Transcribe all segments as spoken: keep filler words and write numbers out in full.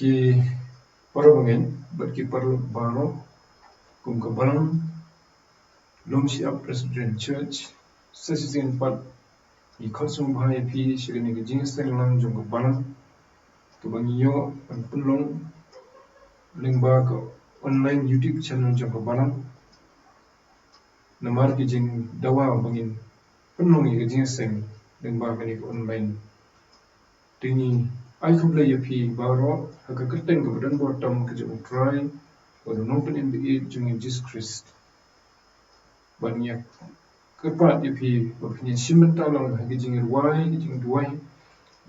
Ki para bangeit bad ki paralok baroh, kum ka Balang Lum Shyiap Presbyterian Church, sa shisien pat ngi khot sngewbha ïa phi sha kane ka jingïaseng lang jong ka Balang, kaba ngi ïoh ban pynlong lyngba ka online YouTube channel jong ka Balang. Namar ki jingdawa ba ngin pynlong ïa ka jingïaseng lyngba kane ka online. Te ngi ai khublei ïa phi baroh ha ka kyrteng kaba donbor tam ka jong U Trai bad U Nongpynim ba ïeit jong ngi Jisu Khrist. Bad ngi ïa kyrpad ïa phi ba phin ïa shim bynta lang ha ka jingrwai, ka jingduwai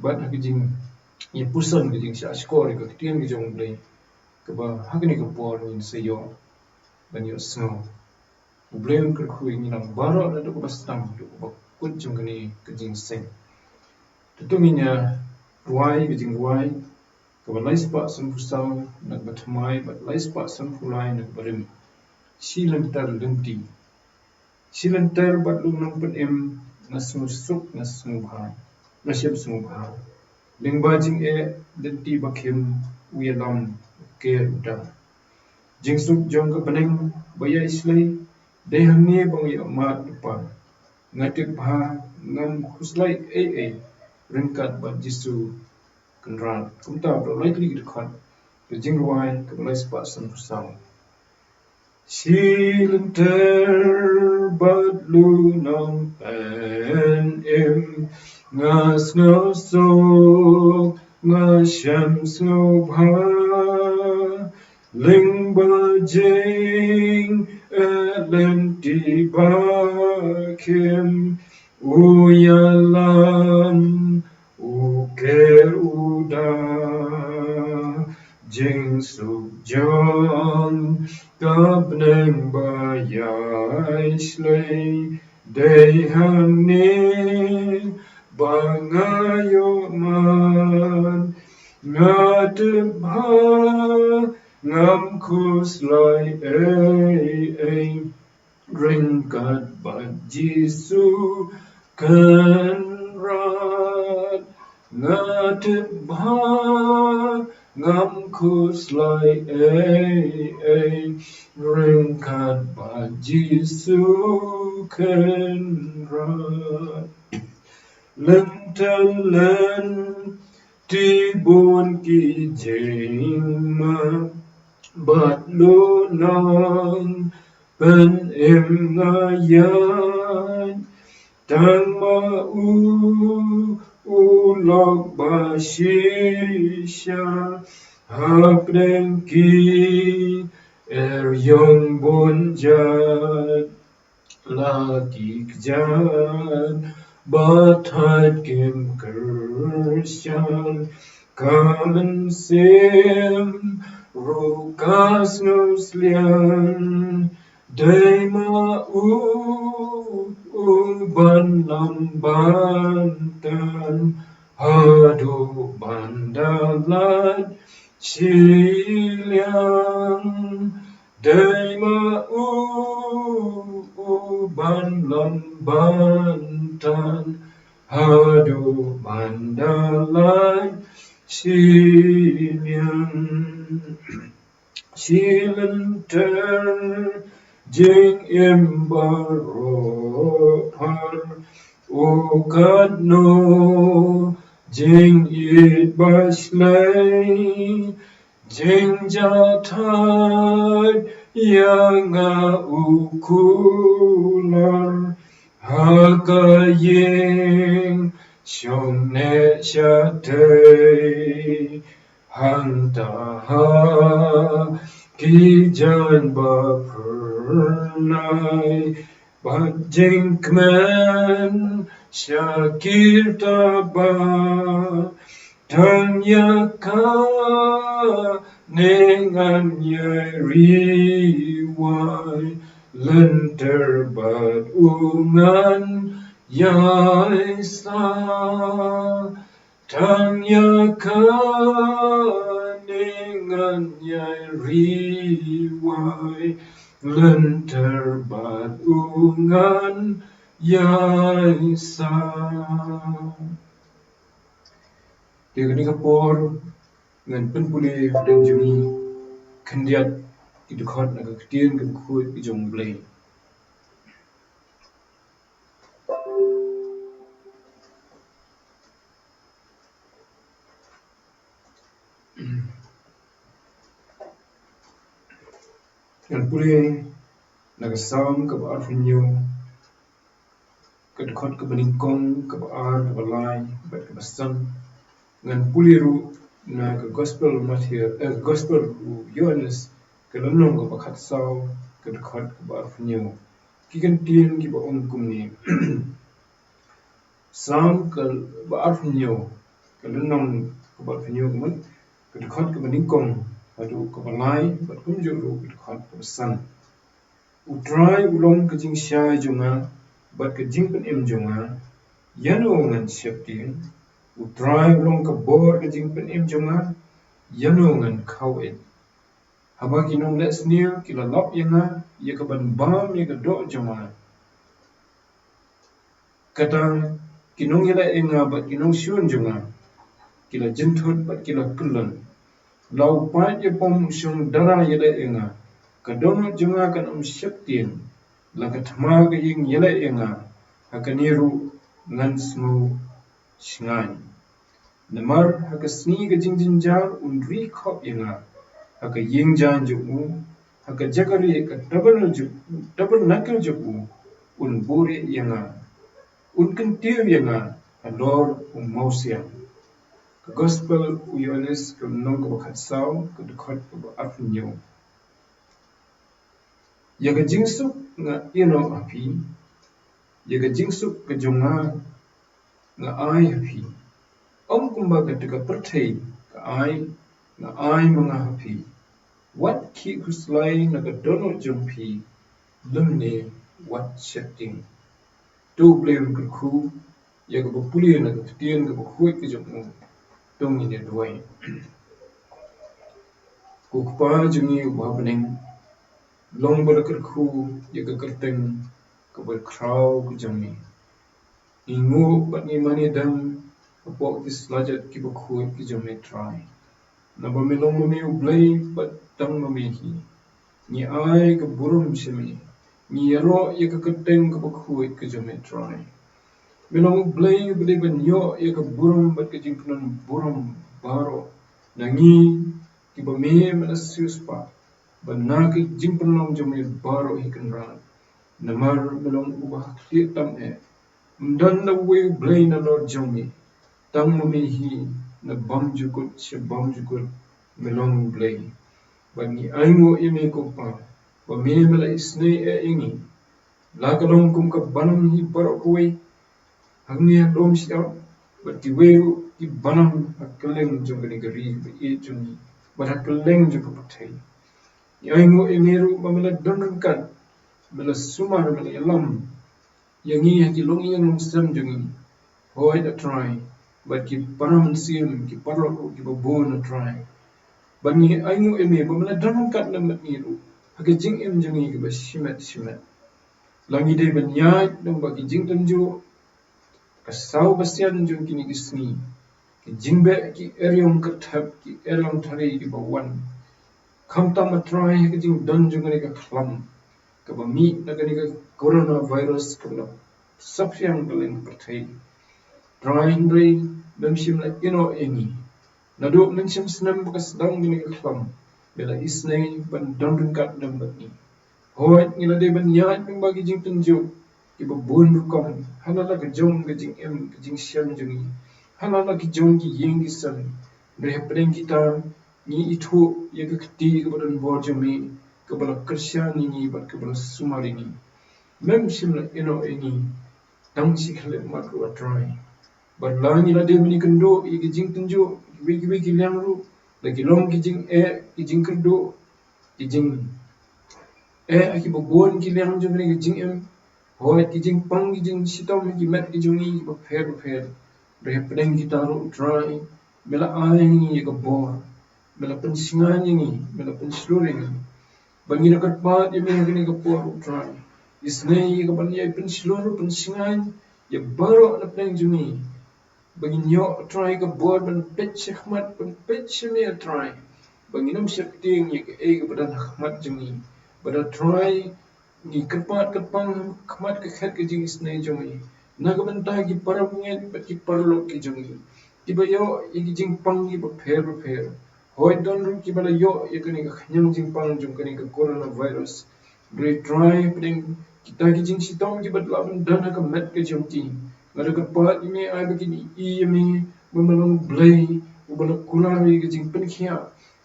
bad ha ka jingïapuson, ka jingshahshkor ïa ka ktien ka jong U Blei, kaba ha kane ka por ngin sa ïoh ban ïohsngew. U Blei un kyrkhu ïa ngi lang baroh naduh kaba sdang haduh kaba kut jong kane ka jingïaseng. Te to ngin ïa rwai ka jingrwai kaba lai spah sanphew saw na kaba thymmai bad lai spah sanphew lai na kaba rim. Shi lynter lynti. Shi lynter bad lum nongpynim, nga sngewsuk, nga sngewbha, nga shem sngewbha. Lyngba jingeh lynti ba khim, u ïalam, u ker, u da. Jingsuk jong ka bneng ba ïai shlei, dei hangne ba nga ïoh mad lypa. Nga tip ba ngam khuslai ei ei ryngkat bad Jisu Kynrad. Kumta baroh lai tylli ki dkhot ka jingrwai kaba lai spah sanphew saw. Shi lynter bad lum nongpynim, nga sngewsuk, nga shem sngewbha. Lyngba jingeh lynti ba khim, u ïalam, u ker, u da. Jingsuk jong ka bneng ba ïai shlei, dei hangne ba nga ïoh mad. Nga tip ba ngam khuslai ei ei ryngkat bad Jisu Kynrad. Nga tip ba ngam khuslai ei ei ryngkat bad Jisu Kynrad. Lynter lynti bun ki jingma bad lum nongpynim nga ïaid. Tang ma u, u lok ba shisha hapdeng ki er ïong bun jait. La ki kjat ba thait kim kyrshan, ka mynsiem ruh ka sngewslian. Dei ma u, u ban lam ban tan haduh ban da lait shiliang. Dei ma u, u ban lam ban tan haduh ban da lait shiliang. Shi lynter jingim baroh phar, u katno jingïeit ba shlei. Jingjahthait ïa nga u kular ha ka ïing shong ne shatei. Hangta ha ki jaiñ ba phyrnai bad jingkmen sha ki rta ba. Tang ïa kane ngan ïai ri wai, lynter bad u ngan ïai sah. Tang ïa kane ngan ïai ri wai, lynter bad u ngan ïai sah. Te kane ka por Ngan pynpule ha pdeng jong ngi khyndiat ki dkhot na ka ktien kaba khuid ka jong U Blei. Ngan pule na ka Salm kaba arphew hynñiew, ka dkhot kaba nyngkong, kaba ar, kaba lai bad kaba san. Ngan pule ruh na ka Gospel Mathaios, eh, Gospel u Ïoannis, ka lynnong kaba khatsaw, ka dkhot kaba arphew hynñiew. Ki kyntien kiba ong kumne. Salm kaba arphew hynñiew, ka lynnong kaba arphew hynñiew, ka mut ka dkhot kaba nyngkong haduh kaba lai bad kumjuh ruh ka dkhot kaba san. U Trai u long ka jingshai jong nga bad ka jingpynim jong nga, ïano ngan sheptieng? U Trai u long ka bor ka jingpynim jong nga, ïano ngan khaw-eit? Haba ki nongleh sniew ki la lap ïa nga ïa kaban bam ïa ka doh jong nga, kata ki nongïaleh ïa nga bad ki nongshun jong nga ki la jynthut bad ki la kyllon. La u paid ïapom u shong dara ïaleh ïa nga, ka dohnud jong nga kan ym sheptieng. La ka thma ka ïeng ïaleh ïa nga, ha kane ruh ngan sngewshngaiñ. Namar ha ka sngi ka jingjynjar un ri khop ïa nga, ha ka ïing jaiñ jong u, ha ka jaka rieh, ka tabernacle jong, tabernacle jong u, un buhrieh ïa nga. Un kyntiew ïa nga halor u mawsiang. Ka Gospel u Ïoannis, ka lynnong kaba khatsaw, ka dkhot kaba arphew hynñiew. Ïa ka jingsuk nga ïehnoh ha phi, ïa ka jingsuk ka jong nga nga ai ha phi. Ym kumba kata ka pyrthei ka ai, nga ai ma nga ha phi. Wat khih khuslai na ka dohnud jong phi, lymne wat sheptieng. To U Blei un kyrkhu ïa kaba pule na ka ktien kaba khuid ka jong u. To ngin ïa duwai. Ko Kpa jong ngi uba ha bneng, long ba la kyrkhu ïa ka kyrteng kaba khraw ka jong me. Ngi nguh bad ngi mane dang hapoh ki slajat kiba khuid ki jong me Trai. Naba me long ma me U Blei bad tang ma me hi. Ngi ai ka burom sha me. Ngi ïaroh ïa ka kyrteng kaba khuid ka jong me Trai. Me long U Blei uba dei ban ïoh ïa ka burom bad ka jingpynlong burom baroh na ngi kiba me me la siewspah, bad na ka jingpynlong jong me baroh hi Kynrad. Namar me long uba ha khlieh tam eh. Ym don na uwei U Blei nalor jong me. Tang ma me hi, na bymjukut sha bymjukut me long U Blei. Bad ngi ainguh ïa me ko Kpa, ba me me la isynei eh ïa ngi. La ka long kum ka banam hi baroh kawei hangne ha lum shyiap, bad kiwei ruh ki banam ha kylleng jong kane ka ri kaba ïeit jong ngi, bad ha kylleng jong ka pyrthei. Ngi ainguh ïa me ruh ba me la don ryngkat, me la sumar, me la ïalam ïa ngi ha ki longïing longsem jong ngi. Hooid A Trai, bad ki para mynsiem, ki paralok ruh kiba bun A Trai. Bad ngi ainguh ïa me ba me la don ryngkat lem bad ngi ruh ha ka jingim jong ngi kaba shimet shimet. La ngi dei ban ïaid lyngba ki jingtynjuh, ka saw ka sian jong kine ki sngi, ki jingbeh, ki eriong kyrthep, ki eriong thari kiba wan. Khamtam A Trai ha ka jingdon jong kane ka khlam kaba mih na kane ka coronavirus kaba la saphriang kylleng ka pyrthei. Trai, hynrei mem shym la ïehnoh ïa ngi. Naduh mynshem snem ba ka sdang kane ka khlam, me la isynei ban don ryngkat lem bad ngi. Hooid, ngi la dei ban ïaid lyngba ki jingtynjuh kiba bun rukom, ha la la ka jong ka jingim ka jingshem jong ngi, ha la la ki jong ki ïing ki sem. Hynrei hapdeng kita ngi ithuh ïa ka kti kaba donbor jong me, kaba la kyrshan ïa ngi bad kaba la sumar ïa ngi. Mem shym la ïehnoh ïa ngi tang shi khyllipmat ruh A Trai. Bad la ngi la dei ban ïakynduh ïa ki jingtynjuh kiwei kiwei ki liang ruh, la ki long ki jingeh, ki jingkyrduh, ki jingeh ha kiba bun ki liang jong kane ka jingim. Hooid, ki jingpang ki jingshitom ha ki met ki jong ngi kiba pher bapher. Hynrei hapdeng kita ruh Trai, me la ai ïa ngi ïa ka bor, me la pynshngaiñ ïa ngi, me la pynshlur ïa ngi. Ba ngi la kyrpad ïa me ha kane ka por ruh Trai, isynei ïa ka ban ïai pynshlur pynshngaiñ ïa baroh napdeng jong ngi. Ba ngin ïoh, Trai, ka bor ban peit shakhmat, ban peit sha me, Trai. Ba ngin ym sheptieng ïa kaei kaba don ha khmat jong ngi. Bad, Trai, ngi kyrpad kyrpang ha khmat ka khet ka jingisynei jong ngi, na ka bynta ki para bangeit bad ki paralok ki jong ngi, kiba ïoh ïa ki jingpang kiba pher bapher. Hooid, don ruh kiba la ïoh ïa kane ka khñiang jingpang jong kane ka coronavirus. Hynrei Trai, hapdeng kita ki jingshitom kiba la ban don ha ka met ka jong ki, nga da kyrpad ïa me, ai ba kin ïohi ïa me ba me long U Blei uba la kular ïa ka jingpynkhiah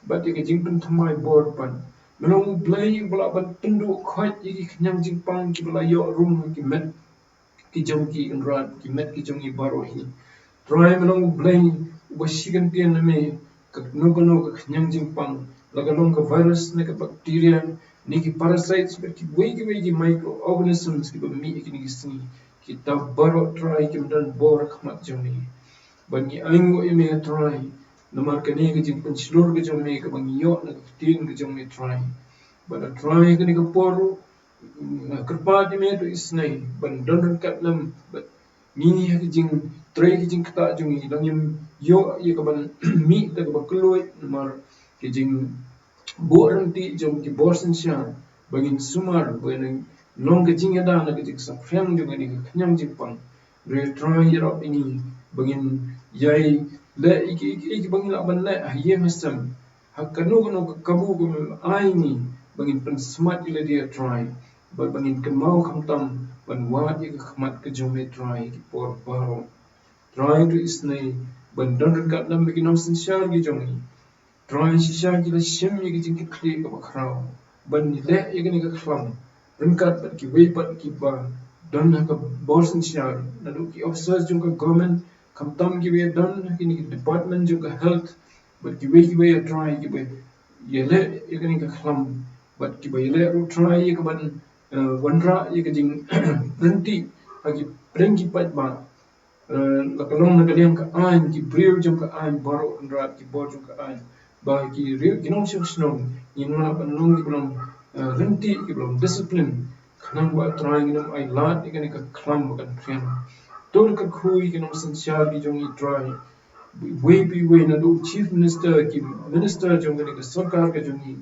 bad ïa ka jingpynthymmai bor pat. Me long U Blei uba lah ban pynduh khoit ïa ki khñiang jingpang kiba la ïoh rung ha ki met ki jong ki, Kynrad, ki met ki jong ngi baroh hi. Trai, me long U Blei uba shikyntian na me, kano kano ka khñiang jingpang, la ka long ka virus ne ka bacteria ne ki parasites bad kiwei kiwei ki microorganisms kiba mih ha kine ki sngi, kita baroh, Trai, kim don bor ha khmat jong me. Bad ngi ainguh ïa me, Trai, namar kane ka jingpynshlur ka jong me kaba ngi ïoh na ka ktien ka jong me, Trai. Bad, Trai, kane ka por ruh, nga kyrpad ïa me, to isynei ban don ryngkat lem bad ngi ha ka jingtrei ka jingktah jong ngi, lane ïoh ïa kaban mih da kaba kylluid namar ka jingbuh ryntih jong ki bor synshar, ba ngin sumar, ba ngin long ka jingïada na ka jingsaphriang jong kane ka khñiang jingpang. Hynrei Trai, ïarap ïa ngi ba ngin ïai leh ïa ki, ïa ki, ïa kiba ngi lah ban leh ha ïing ha sem, ha kano kano ka kabu kaba me ai ïa ngi, ba ngin pynsmat ïa lade, Trai, bad ba ngin kynmaw khamtam ban wad ïa ka khmat ka jong me, Trai, ki por baroh. Trai, to isynei ban don ryngkat lem bad ki nongsynshar ki jong ngi. Trai, shisha ki la shim ïa ka jingkitkhlieh kaba khraw ban leh ïa kane ka khlam ryngkat bad kiwei pat kiba don ha ka bor synshar, naduh ki officers jong ka government, khamtam kiba ïadon ha kine ki department jong ka health, bad kiwei kiwei, Trai, kiba ïaleh ïa kane ka khlam, bad kiba ïaleh ruh, Trai, ïa kaban, eh, wanrah ïa ka jingryntih ha ki pdeng ki paidbah. Eh, la ka long na ka liang ka aiñ, ki briew jong ka aiñ baroh, Kynrad, ki bor jong ka aiñ, ba ki riew, ki nongshong shnong, ngin lah ban long kiba long, eh, ryntih, kiba long discipline, khnang ba, Trai, ngin ym ailad ïa kane ka khlam ba kan phriang. To kyrkhu ïa ki nongsynshar ki jong ngi, Trai, iwei pa iwei, naduh Chief Minister, ki minister jong kane ka sorkar ka jong ngi,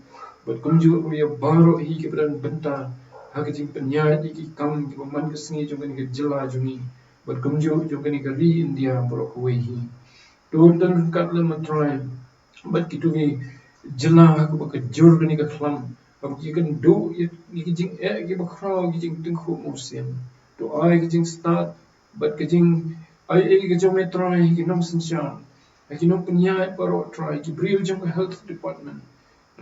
bad kumjuh ruh ïa baroh hi kiba don bynta ha ka jingpynïaid ïa ki kam kiba man ka sngi jong kane ka jylla jong ngi, bad kumjuh jong kane ka ri India baroh kawei hi. To don ryngkat lem, Trai, bad kito ki jylla ha kaba ka jur kane ka khlam, haba ki kynduh ïa ki jingeh kiba khraw, ki jingtyngkhuh mawsiang. To ai ka jingstad bad ka jingaiei ka jong me, Trai, ha ki nongsynshar, ha ki nongpynïaid baroh, Trai, ki briew jong ka health department,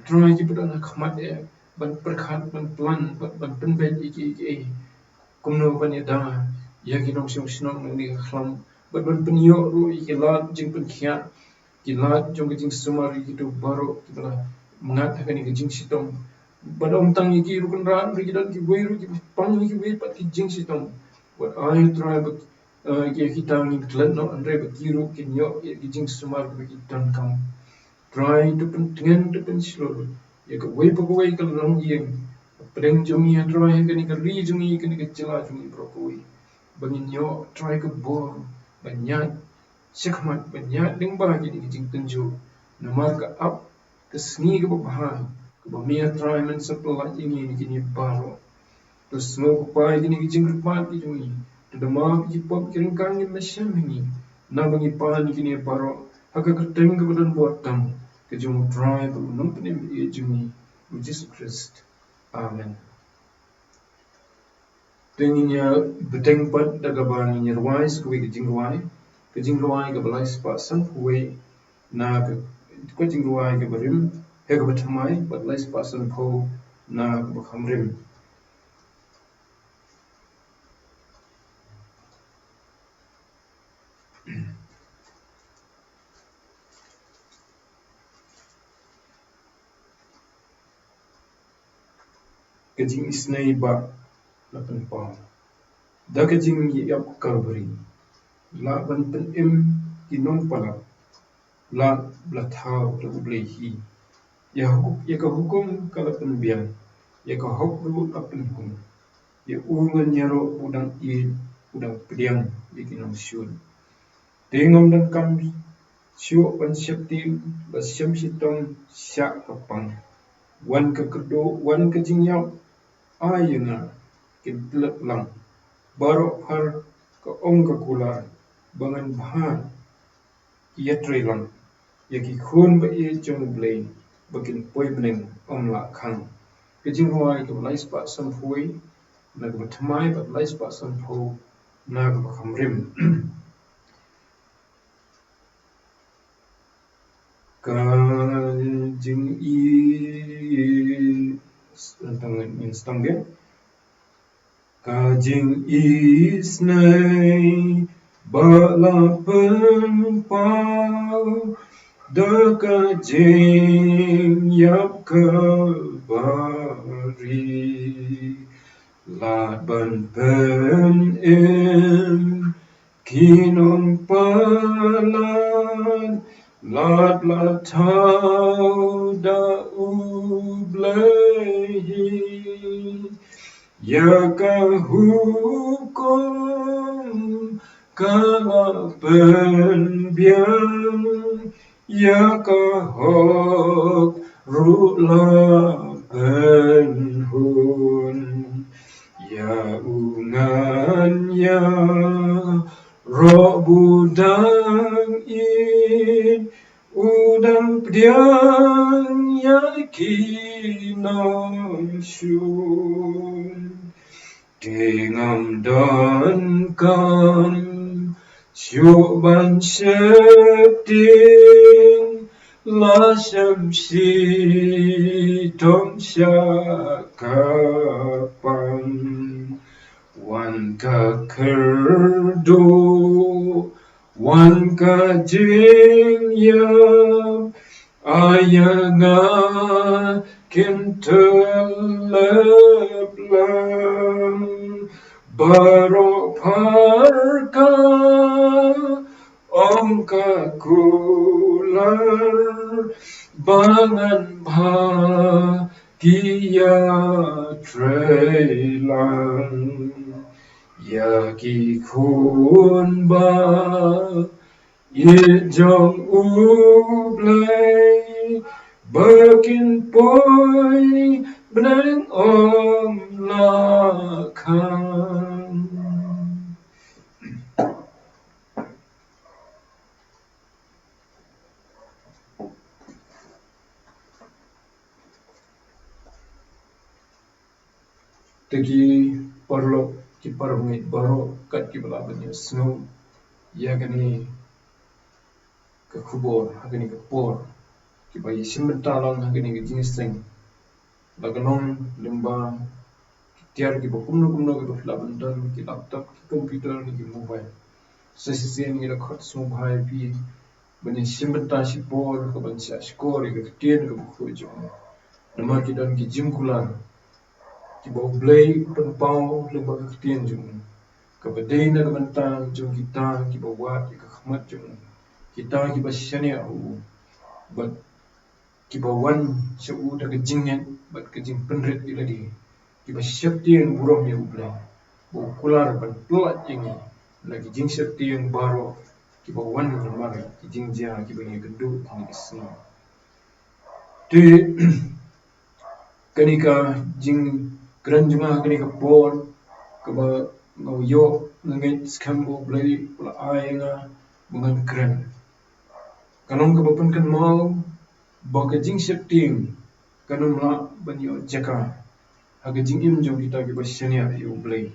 Trai, kiba don ha khmat eh ban pyrkhat, ban plan, ban, ban pynbeit ïa kiei kiei, kumno ban ïada ïa ki nongshong shnong na kane ka khlam, bad ban pynïoh ruh ïa ki lad jingpynkhiah, ki lad jong ka jingsumar ïa kito baroh kiba la ngat ha kane ka jingshitom. Bad ym tang ïa ki ruh, Kynrad, hynrei ki don kiwei ruh kiba pang ïa kiwei pat ki jingshitom. Wat ai, Trai, ba, eh, ïa kita ngin klet noh, hynrei ba ki ruh kin ïoh ïa ki jingsumar kiba ki donkam. Trai, to pyntngen, to pynshlur ïa kawei pa kawei ka longïing pdeng jong ngi, Trai, ha kane ka ri jong ngi, kane ka jylla jong ngi baroh kawei, ba ngin ïoh, Trai, ka bor ban ïaid shakhmat, ban ïaid lyngba kine ki jingtynjuh, namar ka ap ka sngi kaba bha kaba me, Trai, men sa pyllait ïa ngi na kine baroh. To sngewbha ïa kine ki jingkyrpad ki jong ngi. To da map ïa ki pop ki ryngkang, ngin ïashem ha ngi, naba ngi pan ïa kine baroh ha ka kyrteng kaba don bor tam ka jong U Trai bad U Nongpynim jong ngi, U Jisu Khrist. Amen. Te ngin ïa bteng pat da kaba ngin ïa rwai sa kawei ka jingrwai, ka jingrwai kaba lai spah san phew wei, na ka, ka jingrwai kaba rim, eh, kaba thymmai, bad lai spah san phew na kaba kham rim. Ka jingisynei ba la pynpaw da ka jingïap Kalbari, lah ban pynim ki nongpalat, lah ba la thaw da U Blei hi. Ïa huk-, ïa ka hukum ka la pynbiang, ïa ka hok ruh la pynhun. Ïa u ngan ïaroh u dang ïeit, u dang pdiang ïa ki nongshun. Te ngam donkam shuh ban sheptieng, ba shem shitom shah ka pang. Wan ka kyrduh, wan ka jingïap, ai ïa nga kin tlep lang. Baroh phar ka ong ka kular, ba ngan bha ïatrei lang ïa ki khun ba ïeit jong U Blei, ba kin poi bneng ym lah khang. Ka jingrwai kaba lai spah sanphew, na kaba thymmai bad lai spah sanphew na kaba kham rim. Ka jingï-, tang ngin sdang biang. Ka jingisynei ba la pynpaw da ka jingïap kaba ri. Lad ban pynim ki nongpalat, lad la thaw da U Blei. Ïa ka hukum ka la pynbiang, ïa ka hok ruh la pynhun. Ïa u ngan ïaroh budang ïeit, u dang pdiang ïa ki nongshun. Te ngam donkam shuh ban sheptieng, la shem shitom shah ka pang. Wan ka kyrduh, wan ka jingïap, ai ïa nga kin tlep lang. Baroh phar ka ong ka kular, ba ngan bha ïatrei lang ïa ki khun ba ïeit jong U Blei, ba kin poi bneng ym lah khang. Te ki paralok, ki parabangeit baroh, kat kiba lah ban ïohsngew ïa kane ka khubor ha kane ka por, kiba ïashim bynta lang ha kane ka jingïaseng, la ka long lyngba ki tiar kiba kumno kumno kiba phi lah ban don, ki laptop, ki computer ne ki mobile. Sa shisien ngi la khot sngewbha ïa phi ban ïashim bynta shipor, kaban shah shkor ïa ka ktien kaba khuid jong U. Namar ki don ki jingkular kiba U Blei u pynpaw lyngba ka ktien jong U, kaba dei na ka bynta jong kita kiba wad ïa ka khmat jong U, kita kiba shaniah ha U, bad kiba wan sha U da ka jingngeit bad ka jingpynrit ïa lade, kiba sheptieng burom ïa U Blei, ba U kular ban pyllait ïa ngi na ki jingsheptieng baroh kiba wan namar ki jingjia kiba ngi ïakynduh ha kine ki sngi. Te kane ka jingkren jong nga ha kane ka por, kaba nga ïoh, nga ngeit skhem ba U Blei u la ai ïa nga ba ngan kren, ka long kaba pynkynmaw ba ka jingsheptieng kan ym lah ban ïoh jaka ha ka jingim jong kita kiba shaniah ïa U Blei.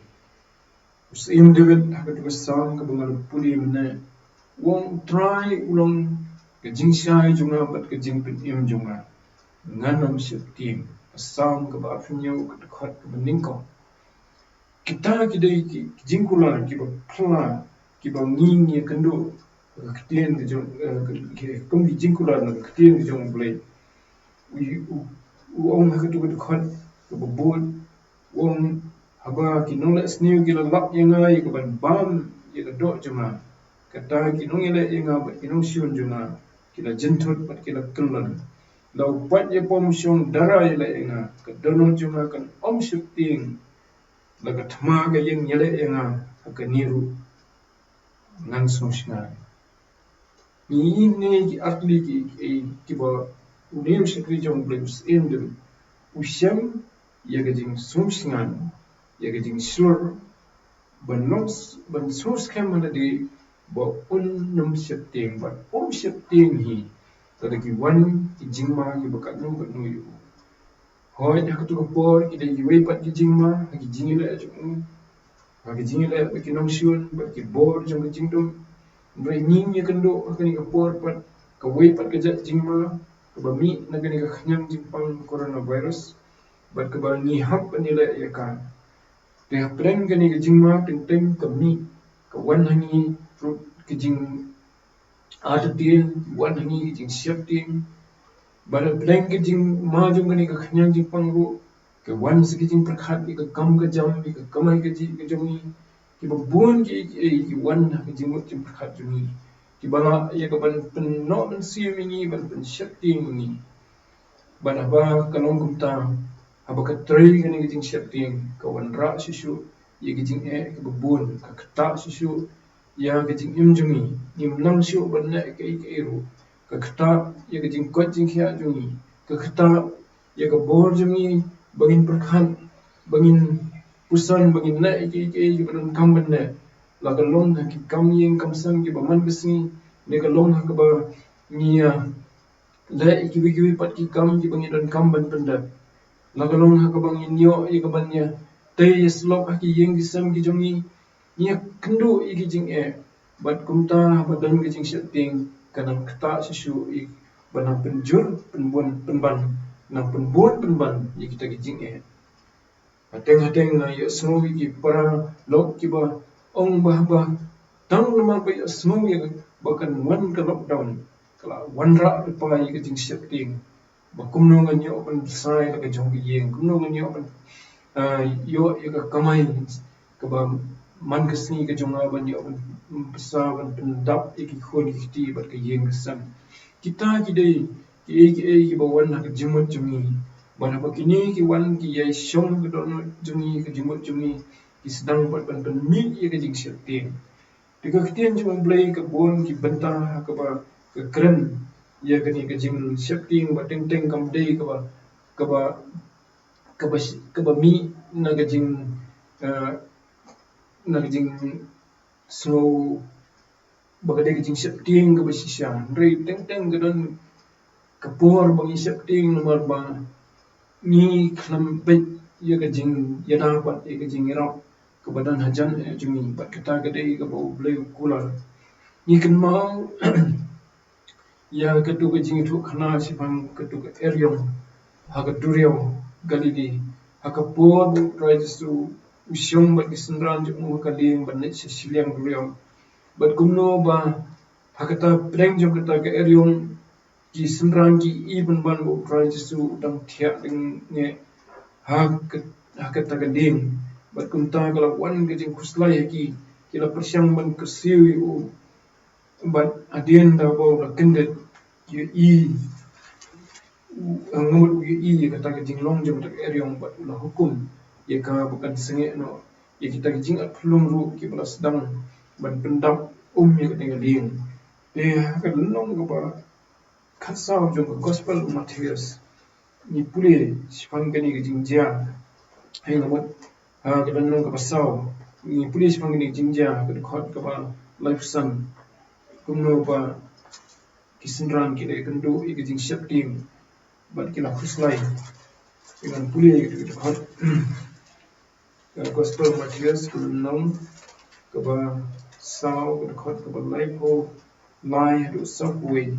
U Syiem David ha katu ka Salm kaba nga la pule mynne, u ong, Trai u long ka jingshai jong nga bad ka jingpynim jong nga, ngan ym sheptieng. Ka Salm kaba arphew hynñiew, ka dkhot kaba nyngkong. Kita ki dei ki, ki jingkular kiba phylla, kiba ngi, ngi ïakynduh ha ka ktien ka jong, eh, ka, ka, kum ki jingkular na ka ktien ka jong U Blei. U, u, u ong ha katu ka dkhot kaba bud, u ong, haba ki nongleh sniew ki la lap ïa nga ïa kaban bam ïa ka doh jong nga, kata ki nongïaleh ïa nga bad ki nongshun jong nga ki la jynthut bad ki la kyllon. La u pait ïapom shong dara ïaleh ïa nga, ka dohnud jong nga kan ym sheptieng. La ka thma ka ïeng ïaleh ïa nga, ha kane ruh ngan sngewsynei. Ngi ne ki artylli ki, ki, kiba u niam shakri jong u Blei u Syiem u shem ïa ka jingsngewsynei, ïa ka jingshlur, ban long s-, ban sngewskhem ha lade ba un nym sheptieng, ba um sheptieng hi lada ki wan ki jingma kiba katno katno ïa u. Hooid, ha kato ka por ki dei kiwei pat ki jingma ha ki jingïaleh jong u, ha ki jingïaleh bad ki nongshun bad ki bor jong ka jingdum. Hynrei ngin ïakynduh ha kane ka por pat kawei pat ka jait jingma kaba mih na kane ka khñiang jingpang coronavirus bad kaba ngi hap ban ïaleh ïa ka. Te hapdeng kane ka jingma teng teng ka mih, ka wan ha ngi ruh ka jing artatien, wan ha ngi ka jingsheptieng. Bad hapdeng ka jingma jong kane ka khñiang jingpang ruh ka wan sa ka jingpyrkhat ïa ka kam ka jam, ïa ka kamai kajih ka jong ngi. Kiba bun ki, ki, ki wan ha ka jingmut jingpyrkhat jong ngi, kiba lah ïa ka ban pynnoh mynsiem ïa ngi, ban pynsheptieng ïa ngi. Bad haba ka long kumta, haba ka trei kane ka jingsheptieng, ka wanrah shuh shuh ïa ka jingeh kaba bun, ka ktah shuh shuh ïa ka jingim jong ngi. Ngim nang shuh ban leh kaei kaei ruh. Ka ktah ïa ka jingkoit jingkhiah jong ngi, ka ktah ïa ka bor jong ngi ba ngin pyrkhat, ba ngin puson, ba ngin leh kaei kaei kaba donkam ban leh. La ka long ha ki kam ïing kam sem kiba man ka sngi, ne ka long ha kaba ngi ïa leh ïa kiwei kiwei pat ki kam kiba ngi donkam ban pyndep. La ka long ha kaba ngin ïoh ïa ka ban ïa tei ïa slok ha ki ïing ki sem ki jong ngi, ngi ïakynduh ïa ki jingeh. Bad kumta haba don ka jingsheptieng, ka nang ktah shuh shuh ïa ka ban nang pynjur pynbun pynban, nang pynbun pynban ïa kita ki jingeh. Hateng hateng nga ïohsngew ïa ki paralok kiba ong ba, ba tang namar ba ïohsngew ïa ba kan wan ka lockdown, ka la wanrah lypa ïa ka jingsheptieng. Ba kumno ngan ïoh ban bsa ïa la ka jong ka ïing, kumno ngan ïoh ban, ah, ïoh ïa ka kamai kaba man ka sngi ka jong nga ban ïoh ban bsa ban pyndap ïa ki khun ki kti bad ka ïing ka sem. Kita ki dei kiei kiei kiba wan ha ka jingmut jong ngi. Bad haba kine ki wan ki ïai shong ha ka dohnud jong ngi, ka jingmut jong ngi, ki sdang pat ban pynmih ïa ka jingsheptieng. Te ka ktien jong U Blei ka bun ki bynta ha kaba ka kren ïa kane ka jingsheptieng ba teng teng kam dei kaba, kaba, kaba sh-, kaba mih na ka jing, eh, na ka jingsngew ba ka dei ka jingsheptieng kaba shisha. Hynrei teng teng ka don ka por ba ngi sheptieng namar ba ngi khlem peit ïa ka jingïada bad ïa ka jingïarap kaba don hajan eh jong ngi, bad kata ka dei kaba U Blei u kular. Ngi kynmaw ïa katu ka jingïathuhkhana shaphang katu ka eriong ha ka duriaw Galili, ha ka por ba U Trai Jisu u shong bad ki synran jong u ha ka lieng ban leit sha shiliang duriaw. Bad kumno ba ha kata pdeng jong kata ka eriong, ki synran ki i pynban ba U Trai Jisu u dang thiah lyngngeh ha ka, ha kata ka lieng. Bad kumta ka la wan ka jingkhuslai ha ki, ki la pyrshang ban kyrsiew ïa u. Bad hadien da ba u la kyndit, u ïohi, u, nga mut u ïohi ïa kata ka jinglong jong kata ka eriong bad u la hukum ïa ka ba kan sangeh noh ïa kita ki jingarphyllung ruh kiba la sdang ban pyndap um ïa kata ka lieng. Te ha ka lynnong kaba khatsaw jong ka Gospel u Mathaios, ngi pule shaphang kane ka jingjia. Hynrei nga mut ha ka lynnong kaba saw, ngi pule shaphang kane ka jingjia ha ka dkhot kaba laiphew san, kumno ba ki synran ki la ïakynduh ïa ka jingsheptieng bad ki la khuslai. Ngan pule ïa ka dkhot. Ka Gospel Mathaios ka lynnong kaba saw, ka dkhot kaba laiphew lai haduh sawphew wei.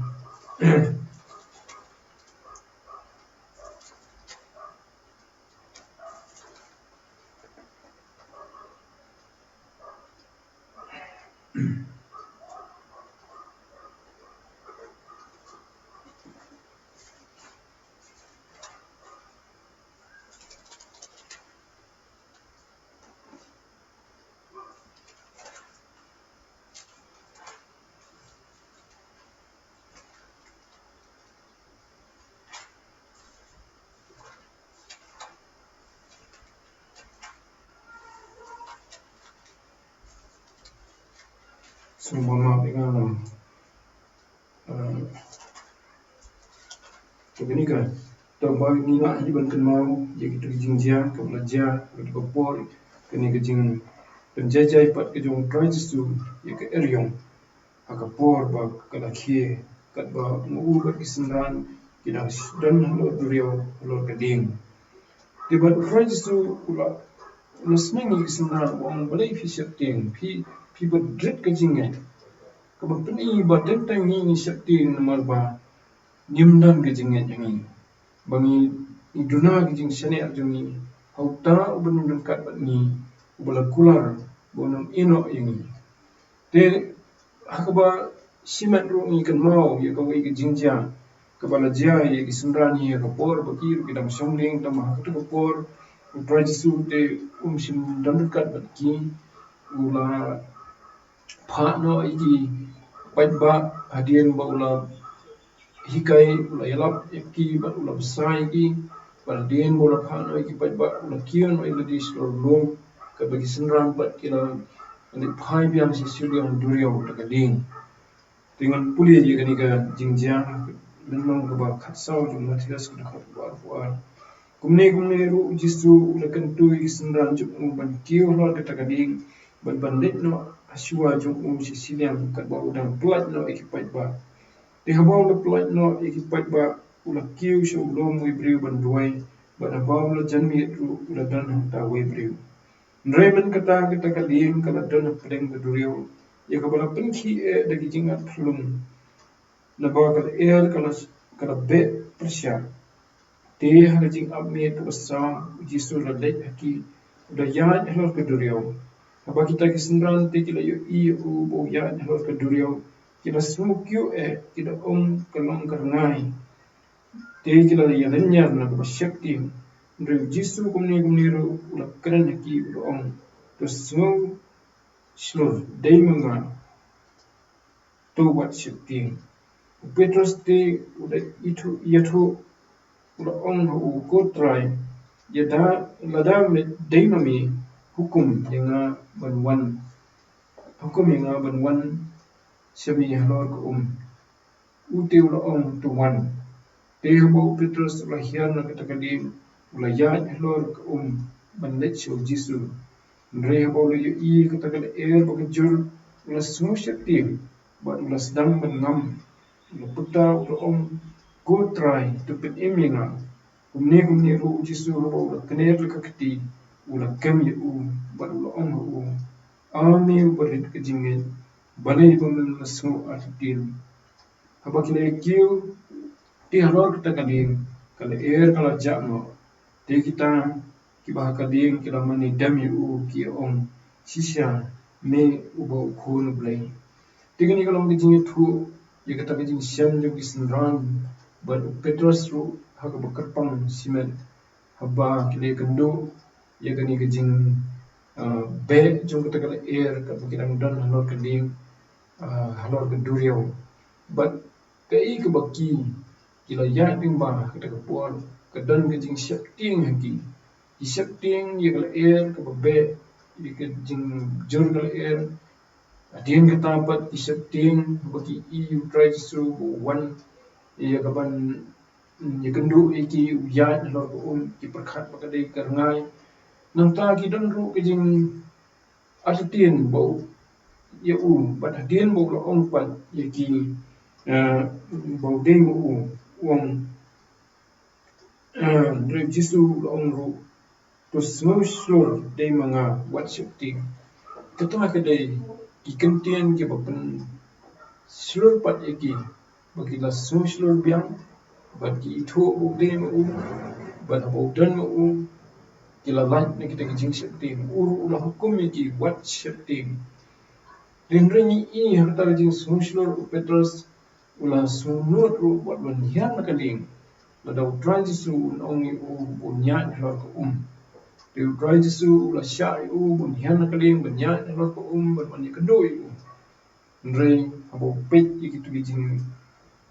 Sngewbha map ïa nga. Te kane ka, to ba ngi lah hi ban kynmaw ïa kito ki jingjia kaba la jia ha kata ka por, kane ka jingpynjai jai pat ka jong u Trai Jisu ïa ka eriong ha ka por ba ka la khie, katba ma u bad ki synran ki dang don halor duriaw halor ka dieng. Te bad u Trai Jisu u la, u la sneng ïa ki synran, u ong, balei phi sheptieng, phi, phi bad rit ka jingngeit. Kaba pyni ba teng teng ngi ngi sheptieng namar ba ngim don ka jingngeit ïa ngi, ba ngi, ngi duna ka jingshaniah jong ngi ha uta uba nym ryngkat bad ngi, uba la kular ba un ym ïehnoh ïa ngi. Te ha kaba shimet ruh ngi kynmaw ïa kawei ka jingjia kaba la jia ïa ki synran hi ha ka por ba ki ruh ki dang shong lieng, tangba ha kata ka por u Trai Jisu te um shym don ryngkat bad ki, u la phah noh ïa ki paidbah hadien ba u la hikai, u la ïalap ïa ki bad u la bsa ïa ki. Bad hadien ba u la phah noh ïa ki paidbah, u la kiew noh ïa lade shlur lum, kaba ki synran pat ki la leit phai biang sha shiliang duriaw da ka dieng. Te ngan pule ïa kane ka jingjia, lynnong kaba khatsaw jong u Mathaios, ka dkhot kaba arphew ar. Kumne kumne ruh u Jisu u la kyntu ïa ki synran jong u ban kiew halor kata ka dieng, bad ban leit noh ha shuwa jong u sha shiliang, katba u dang pyllait noh ïa ki paidbah. Te haba u la pyllait noh ïa ki paidbah, u la kiew sha u lum wei briew ban duwai, bad haba u la janmiet ruh u la don hangta wei briew. Hynrei mynta kata, kata ka dieng ka la don hapdeng ka duriaw, ïa kaba la pynkhih eh da ki jingat phyllung, naba ka lyer ka la, ka la beh pyrshah. Te ha ka jingap miet kaba saw, u Jisu u la leit ha ki, u la ïaid halor ka duriaw. Haba kita ki synran te ki la ïohi ïa u ba u ïaid halor ka duriaw, ki la sngewkyiuh eh, ki da ong, ka long ka rngai. Te ki la ïalynñiar na kaba sheptieng. Hynrei u Jisu kumne kumne ruh u la kren ha ki, u la ong, to sngew shlur, dei ma nga, to wat sheptieng. U Petros te u la ithuh, ïathuh, u la ong ha u, ko Trai, ïada, lada me dei ma me, hukum ïa nga ban wan, hukum ïa nga ban wan sha me halor ka um. U te u la ong, to wan. Te haba u Petros u la hiar na kata ka dieng, u la ïaid halor ka um ban leit sha u Jisu. Hynrei haba u la ïohi ïa kata ka lyer ba ka jur, u la sngew sheptieng, bad u la sdang ban ngam. U la puta, u la ong, ko Trai, to pynim ïa nga. Kumne kumne ruh u Jisu haba u la kner la ka kti, u la kem ïa u, bad u la ong ha u, a me uba rit ka jingngeit, balei ba me la sngew artatien. Haba ki la ïakiew te halor kata ka dieng, ka lyer ka la jah noh. Te kita kiba ha ka dieng ki la mane dem ïa u, ki ong, shisha me uba u Khun u Blei. Te kane ka long ka jingïathuh ïa kata ka jingshem jong ki synran bad u Petros ruh ha kaba kyrpang shimet haba ki la ïakynduh ïa kane ka jing, ah, beh jong kata ka lyer kaba ki dang don halor ka dieng, ah, halor ka duriaw. Bad kaei kaba ki, ki la ïaid lyngba ha kata ka por, ka don ka jingsheptieng ha ki. Ki sheptieng ïa ka lyer kaba beh, ïa ka jingjur ka lyer. Hadien kata pat ki sheptieng ba ki ïohi u Trai Jisu ba u wan ïa kaban, mm, ïakynduh ïa ki, u ïaid halor ka um, ki pyrkhat ba ka dei ka rngai. Nangta ki don ruh ka jing artatien ba u, ïa u, bad hadien ba u la ong pat ïa ki, eh, ba u dei ma u, u ong, eh, hynrei u Jisu u la ong ruh, to sngew shlur, dei ma nga, wat sheptieng. Kata ka dei ki kyntien kiba pynshlur pat ïa ki, ba ki la sngew shlur biang, bad ki ithuh ba u dei ma u, bad haba u don ma u, ki la lait na kita ki jingsheptieng. U ruh u la hukum ïa ki, wat sheptieng. Hynrei ngi i ha kata ka jingsngew shlur u Petros u la sngewnud ruh bad u la hiar na ka lieng, lada u Trai Jisu un ong ïa u ban ïaid halor ka um. Te u Trai Jisu u la shah ïa u ban hiar na ka lieng, ban ïaid halor ka um, ban wan ïakynduh ïa u. Hynrei haba u peit ïa kito ki jing,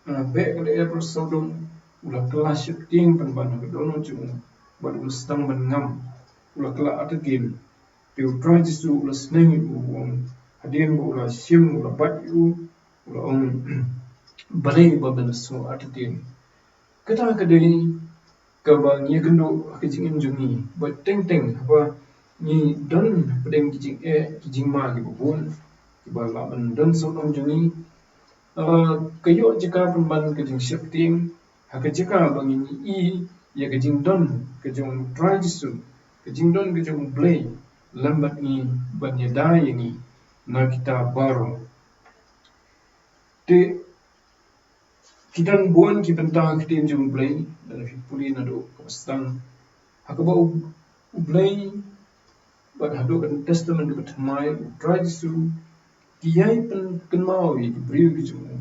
ah, beh ka lyer baroh sawdong, u la kylla sheptieng pynban ha ka dohnud jong u, bad u la sdang ban ngam, u la kylla artatien. Te u Trai Jisu u la sneng ïa u, u ong, hadien ba u la shim, u la bat ïa u, u la ong, balei ba phin sngew artatien. Kata ka dei kaba ngi ïakynduh ha ka jingim jong ngi, ba teng teng haba ngi don hapdeng ki jingeh, ki jingma kiba bun, kiba lah ban don sawdong jong ngi, ah, ka ïoh jaka pynban ka jingsheptieng, ha ka jaka ba ngin ïohi ïa ka jingdon ka jong u Trai Jisu, ka jingdon ka jong u Blei lem bad ngi, ban ïada ïa ngi na kita baroh. Te ki don bun ki bynta ha ka ktien jong u Blei, lada phi pule naduh kaba sdang, ha kaba u, u Blei, bad haduh ka Testament kaba thymmai, u Trai Jisu, ki ïai pynkynmaw ïa ki briew ki jong u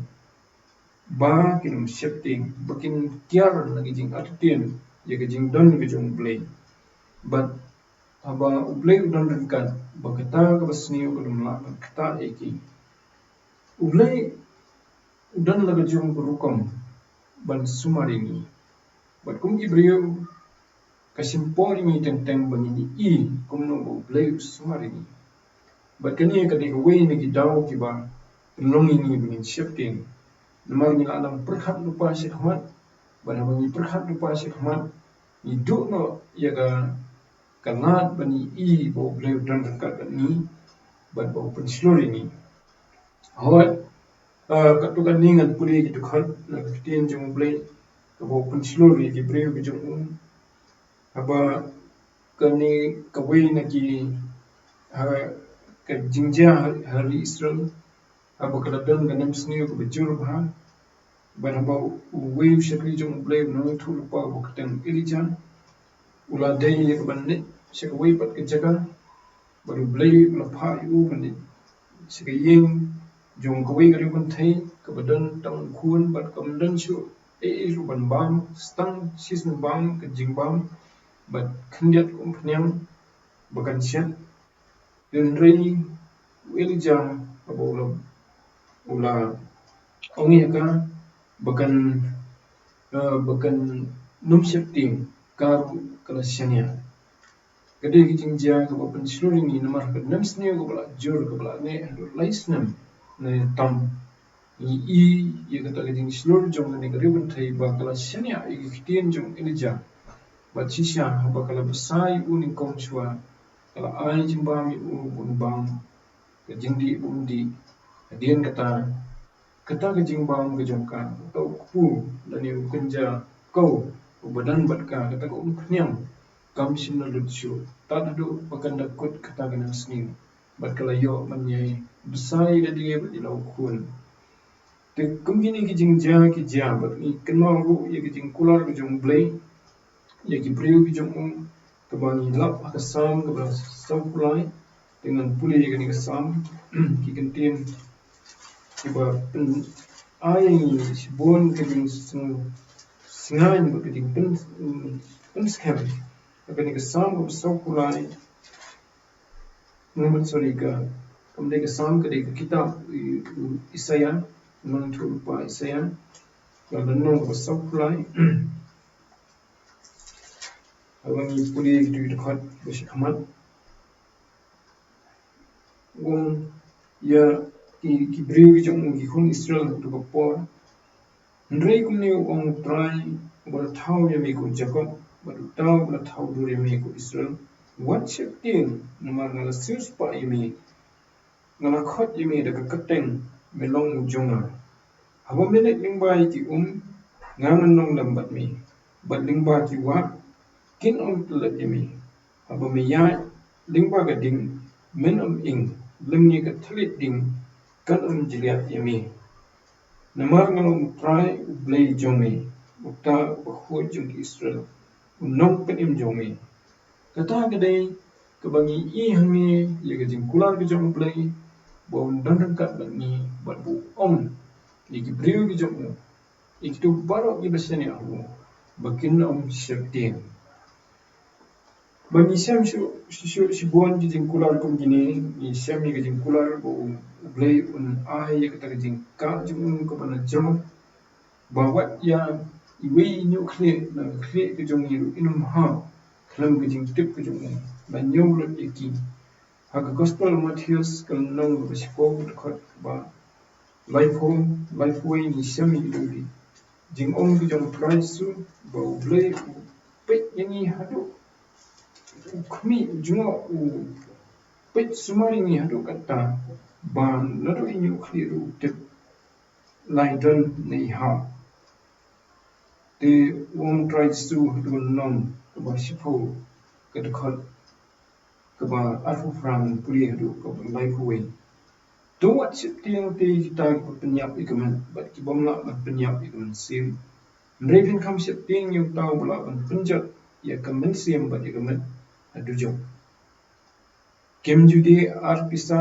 ba kin ym sheptieng, ba kin kiar na ka jingartatien ïa ka jingdon ka jong u Blei. Bad haba u Blei u don ryngkat, ba kata kaba sniew kan ym lah ban ktah ïa ki. U Blei u don la ka jong ka rukom ban sumar ïa ngi. Bad kum ki briew, ka shim por ïa ngi teng teng ba ngin ïohi kumno ba u Blei u sumar ïa ngi. Bad kane ka dei kawei na ki daw kiba pynlong ïa ngi ba ngin sheptieng. Namar ngi la nang pyrkhat lypa shakhmat, bad haba ngi pyrkhat lypa shakhmat, ngi duh noh ïa ka, ka lad ban ïohi ba u Blei u don ryngkat bad ngi, bad ba u pynshlur ïa ngi. Hooid, ah, katto katne ngan pule ki dkhot na ka ktien jong u Blei, kaba u pynshlur ïa ki briew ki jong u. Haba kane kawei na ki, ha, ka jingjia ha, ha ri Israel, haba ka la don ka nemsniew kaba jur bha, bad haba uwei u shakri jong u Blei u nongïathuhlypa uba kyrteng Elijah, u la dei ïa ka ban leit sha kawei pat ka jaka, bad u Blei u la phah ïa u ban leit sha ka ïing jong kawei ka riewkynthei kaba don tang u khun, bad kam don shuh ei ei ruh ban bam, sa tang shisien bam, ka jingbam, bad khyndiat ka umphniang ba kan shet. Hynrei u Elijah haba u la, u la ong ïa ka ba kan, eh, ba kan ym sheptieng, ka ruh ka la shaniah. Ka dei ka jingjia kaba pynshlur ïa ngi namar ka nemsniew kaba la jur, kaba la neh haduh lai snem ne tam. Ngi ïohi ïa kata ka jingshlur jong kane ka riewkynthei ba ka la shaniah ïa ka ktien jong Elijah. Bad shisha haba ka la bsa ïa u nyngkong shuwa, ka la ai jingbam ïa u ban bam, ka jingdih bym dih. Hadien kata, kata ka jingbam ka jong ka, uta u kpu lane u kynja kaw uba don bad ka, kata ka umphniang, kam shym la lut shuh tad haduh ba kan da kut kata ka nemsniew. Bad ka la ïoh ban ïai bsa ïa lade bad ïa la u khun. Te kum kine ki jingjia ki jia, bad ngi kynmaw ruh ïa ki jingkular ki jong u Blei ïa ki briew ki jong u, kaba ngi lap ha ka Salm kaba sawphew lai. Te ngan pule ïa kane ka Salm, ki kyntien kiba pyn-ai ïa ngi shibun ka jingsngewsynei bad ka jingpyn, pynskhem. Ha kane ka Salm kaba sawphew lai, no, sorry, ka, kam dei ka Salm, ka dei ka kitab, i, i Isaiah, nongïathuhlypa Isaiah, ka lynnong kaba sawphew lai. Haba ngi pule ïa ki dkhot ba shakhmat, u ong ïa ki, ki briew ki jong u, ki khun Israel, ha kato ka por. Hynrei kumne u ong u Trai, uba la thaw ïa me ko Jakob, bad uta uba la thaw dur ïa me ko Israel: Wat sheptieng, namar nga la siewspah ïa me, nga la khot ïa me da ka kyrteng, me long u jong nga. Haba me leit lyngba ïa ki um, nga ngan long lem bad me, bad lyngba ki wah, kin ym tyllet ïa me. Haba me ïaid lyngba ka ding, men ym ing, lymne ka thylliej ding kan ym jylliew ïa me. Namar nga long u Trai u Blei jong me, uta uba khuid jong ki Israel, u nongpynim jong me. Kata ka dei kaba ngi ïohi hangne ïa ka jingkular ka jong u Blei, ba un don ryngkat bad ngi, bad ba u ong ïa ki briew ki jong u, ïa kito baroh kiba shaniah ha u, ba kin ym sheptieng. Ba ngi shem shuh, shuh, shuh, shibun ki jingkular kum kine, ngi shem ïa ka jingkular ba u, u Blei un ai ïa kata ka jingkah jong u kaba najrong, ba wat ïa iwei i ñiuhkhlieh na ka khlieh ka jong ngi ruh in ym hap khlem ka jingtip ka jong u, ba ñiew lut ïa ki. Ha ka Gospel Mathaios ka lynnong kaba shiphew, ka dkhot kaba Laiphew, laiphew wei ngi shem ïa kito ki jingong ki jong u Trai Jisu, ba U Blei u peit ïa ngi haduh u khmih, u jngoh, u peit sumar ïa ngi haduh katta, ba naduh i ñiuh khlieh ruh u tip la i don ne i hap. Te u ong u Trai Jisu ha ka lynnong kaba shiphew, ka dkhot kaba arphew phra, pule haduh kaba laiphew wei. To wat sheptieng te kita kiba pynïap ïa ka met bad ki bym lah ban pynïap ïa ka mynsiem. Hynrei phin kham sheptieng ïa uta uba lah ban pynjot ïa ka mynsiem bad ïa ka met ha dujok. Kim ju die ar pisa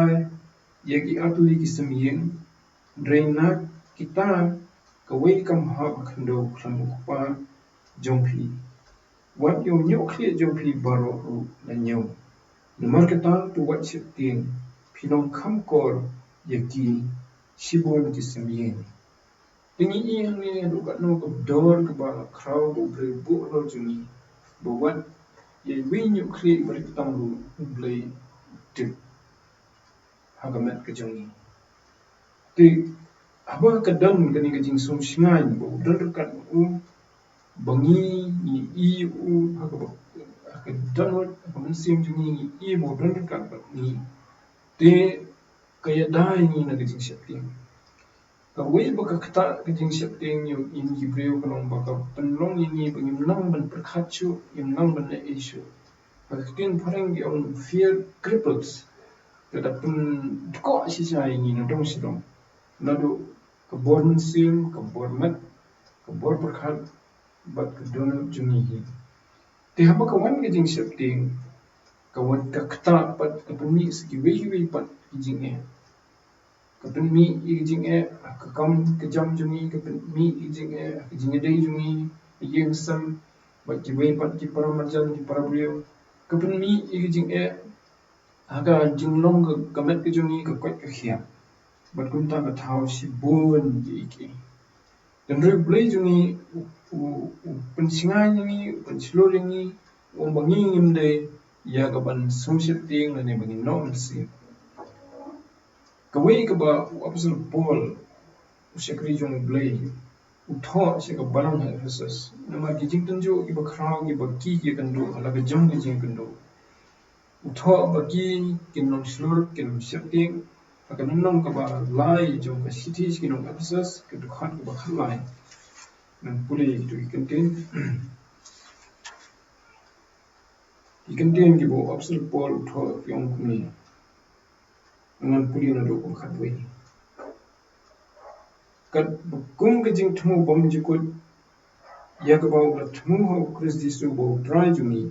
ïa ki artylli ki symïing, hynrei na kita kawei kam hap ha khyndew khlem u Kpa jong phi, wat ïa u ñiuh khlieh jong phi baroh ruh la ñiew. Namar kata to wat sheptieng, phin ym kham kor ïa ki shibun ki symïing. Te ngi ïohi hangne ruh katno ka dor kaba khraw ba U Blei u buh halor jong ngi, ba wat ïa iwei i ñiuh khlieh ba rit tam ruh U Blei u tip ha ka met ka jong ngi. Te haba ka don kane ka jingsngewsynei ba u don ryngkat bad u, ba ngi, ngi ïohi u ha kaba, ha ka dohnud, ha ka mynsiem jong ngi, ngi ïohi ba u don ryngkat bad ngi, te ka ïada ïa ngi na ka jingsheptieng. Kawei ba ka ktah ka jingsheptieng ïa ngi ki briew ka long ba ka pynlong ïa ngi ba ngim nang ban pyrkhat shuh, ngim nang ban leh ei shuh. Ha ka ktien phareng ki ong fear cripples. Ka da pyndkoh shisha ïa ngi nadong shadong. Naduh ka bor mynsiem, ka bor met, ka bor pyrkhat, bad ka dohnud jong ngi hi. Te haba ka wan ka jingsheptieng, ka wan ka ktah pat, ka pynmih sa kiwei kiwei pat ki jingeh. Ka pynmih ïa ki jingeh ha ka kam ka jam jong ngi, ka pynmih ïa ki jingeh ha ka jingïadei jong ngi, ïing sem bad kiwei pat ki para marjan, ki para briew. Ka pynmih ïa ki jingeh ha ka jinglong ka, ka met ka jong ngi, ka koit ka khiah. Bad kumta ka thaw shibun kiei kiei. Hynrei U Blei jong ngi u, u, u pynsngew ïa ngi, u pynshlur ïa ngi, u ong ba ngi ngim dei ïa kaban sngewsheptieng lane ba ngin noh mynsiem. Kawei kaba u Apostol Paul, u shakri jong U Blei, u thoh sha ka balang ha Ephesus. Namar ki jingtynjuh kiba khraw, kiba ki, ki ïakynduh ha la ka jong ka jingkynduh. U thoh ba ki kin long shlur, kin long sheptieng. Ha ka lynnong kaba lai jong ka shithi sha ki nong Ephesus, ka dkhot kaba khatlai. Ngan pule ïa kito ki kyntien. Ki kyntien kiba u Apostol Paul u thoh ki ong kumne. Ngan pule naduh kaba khatwei. Katba kum ka jingthmu bymjukut ïa kaba u la thmu ha u Khrist Jisu ba u Trai jong ngi,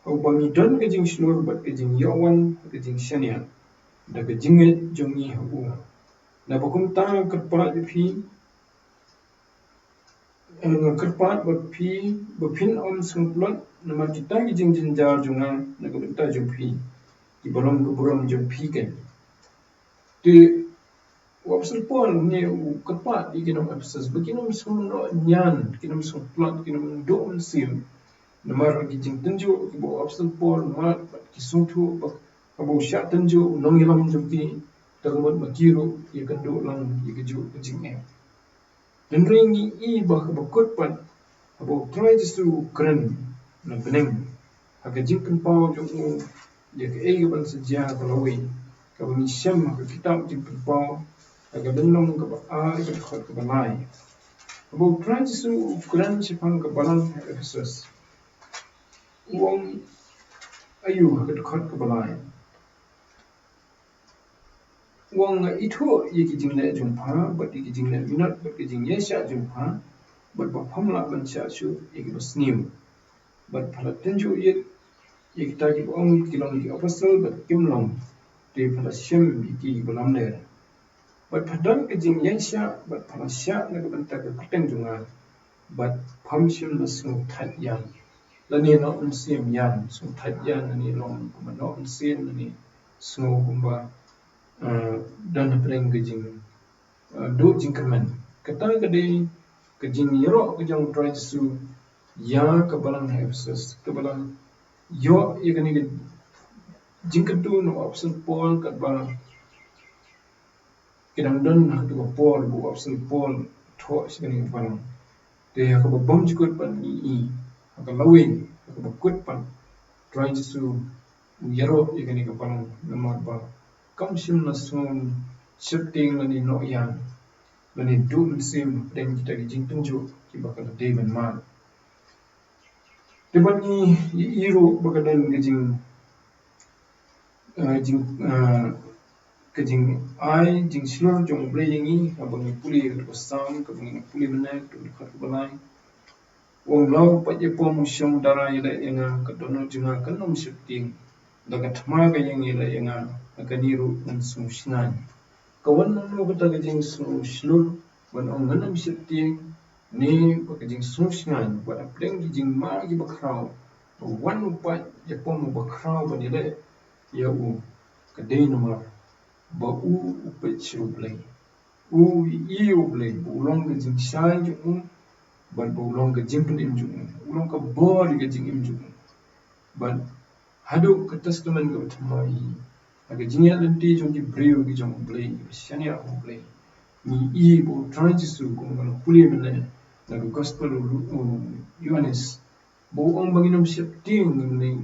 ha uba ngi don ka jingshlur bad ka jingïoh wan ha ka jingshaniah da ka jingngeit jong ngi ha u. Naba kumta nga kyrpad ïa phi, eh, nga kyrpad bad phi ba phin ym sngewtlot namar kita ki jingjynjar jong nga na ka bynta jong phi, kiba long ka burom jong phi keiñ. Te u Apostol Paul ne u kyrpad ïa ki nong Ephesus ba kin ym sngewnoh ñian, kin ym sngewtlot, kin ym duh mynsiem namar ki jingtynjuh kiba u Apostol Paul u mad bad ki sngewthuh ba haba u shah tynjuh u nongïalam jong ki, te ka mut ba ki ruh ïakynduh lang ïa kajuh ka jingeh. Hynrei ngi i ba kaba kut pat, haba u Trai Jisu u kren na bneng ha ka jingpynpaw jong u ïa kaei kaban sa jia ha ka lawei, kaba ngi shem ha ka kitab Jingpynpaw ha ka lynnong kaba ar, ka dkhot kaba lai. Haba u Trai Jisu u kren shaphang ka balang ha Ephesus, u ong aïu ha ka dkhot kaba lai? U ong, nga ithuh ïa ki jingleh jong pha bad ïa ki jingleh minot bad ki jingïaishah jong pha, bad ba pham lah ban shah shuh ïa kiba sniew. Bad pha la tynjuh ïit ïa kita kiba ong ki long ki apostol bad kim long, te pha la shim ïa ki kiba lamler. Bad pha don ka jingïaishah bad pha la shah na ka bynta ka kyrteng jong nga, bad pham shym la sngewthait ïan. Lane noh mynsiem ïan, sngewthait ïan lane long kumba noh mynsiem lane sngew kumba, eh, don hapdeng ka jing, eh, duh jingkyrmen. Kata ka dei ka jingïaroh ka jong u Trai Jisu ïa ka balang ha Ephesus, kaba la ïoh ïa kane ka jingkyntu na u Apostol Paul katba Dang don ha katu ka por ba u Apostol Paul u thoh sha kane ka balang. Te ha kaba bymjukut pat ngi i ha ka lawei, ha kaba kut pat, Trai Jisu u ïaroh ïa kane ka balang namar ba kam shym la sngew sheptieng lane noh ïa lane duh mynsiem hapdeng kita ki jingtynjuh kiba ka la dei ban mad. Te ba ngi i ruh ba ka don ka jing, eh, jing, eh, ka jingai jingshlur jong U Blei ïa ngi, haba ngi pule katu ka Salm kaba ngi pule mynne, katu ka dkhot kaba lai. U ong, la u pait ïapom u shong dara ïaleh ïa nga, ka dohnud jong nga kan ym sheptieng. Da ka thma ka ïeng ïaleh ïa nga, ha kane ruh ngan sngewsngaiñ. Ka wan nangno kata ka jingsngewshlur ban ong ngan ym sheptieng, ne ba ka jingsngewsngaiñ, wat hapdeng ki jingma kiba khraw, ba wan u pait ïapom uba khraw ban ïaleh ïa u, ka dei namar ba u u peit sha U Blei. U i ïa U Blei ba u long ka jingshai jong u, bad ba u long ka jingpynim jong u, u long ka bor ïa ka jingim jong u. Bad haduh ka Testament kaba thymmai, ha ka jingïaid lynti jong ki briew ki jong U Blei, kiba shaniah ha U Blei, ngi i ba U Trai Jisu, kumba ngi la pule mynne na ka Gospel u Lu-, u Ïoannis, ba u ong ba ngin ym sheptieng, ngin ym,